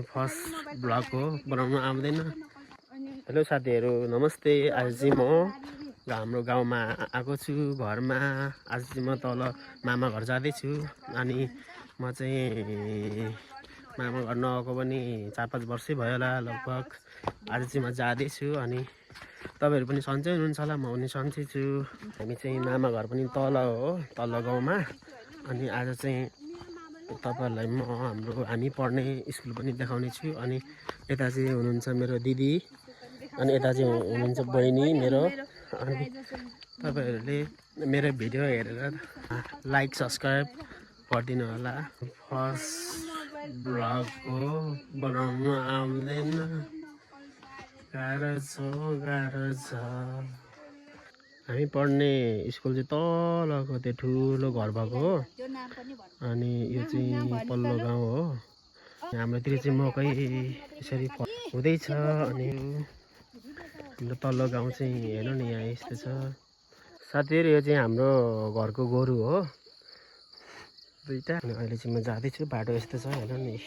First blog हो, बनाउनु आउँदैन। हेलो साथीहरू, नमस्ते। आज चाहिँ म हाम्रो गाउँमा आएको छु, घरमा। आज चाहिँ म तल मामा घर जाँदैछु। अनि म चाहिँ मामा घर नआएको पनि 4-5 वर्षै भयो होला लगभग। आज चाहिँ म जाँदैछु। अनि तपाईँहरू पनि सन्चै हुनुहुन्छ होला, म पनि सन्चै छु। हामी चाहिँ मामा घर पनि तल हो, तल गाउँमा। अनि आज चाहिँ तपाईँहरूलाई म हामी पढ्ने स्कुल पनि देखाउने छु। अनि यता चाहिँ हुनुहुन्छ मेरो दिदी, अनि यता चाहिँ हुनुहुन्छ बहिनी मेरो। अनि तपाईँहरूले मेरो भिडियो हेरेर लाइक सब्सक्राइब गरिदिनु होला। फर्स्ट ब्लग हो, बनाउनु आउँदैन, गाह्रो छ। हामी पढ्ने स्कुल चाहिँ तलको त्यो ठुलो घर भएको हो। अनि यो चाहिँ पल्लो गाउँ हो। हाम्रोतिर चाहिँ मकै यसरी हुँदैछ। अनि हाम्रो तल्लो गाउँ चाहिँ हेर्नु नि, यहाँ यस्तो छ। साथीहरू, यो चाहिँ हाम्रो घरको गोरु हो, दुईवटा। अनि अहिले चाहिँ म जाँदैछु, बाटो यस्तो छ, हेर्नु नि।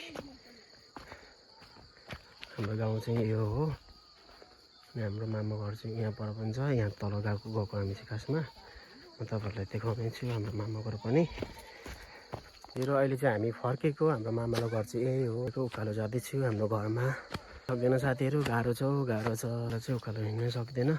हाम्रो गाउँ चाहिँ यो हो। अनि हाम्रो मामा घर चाहिँ यहाँ पर पनि छ, यहाँ तल गएको हामी चाहिँ खासमा। म तपाईँहरूलाई देखाउने छु हाम्रो मामा घर पनि। र अहिले चाहिँ हामी फर्केको, हाम्रो मामाको घर चाहिँ यही हो। उकालो जाँदैछु हाम्रो घरमा। सक्दैन साथीहरू, गाह्रो छ, चाहिँ उकालो हिँड्नै सक्दैन।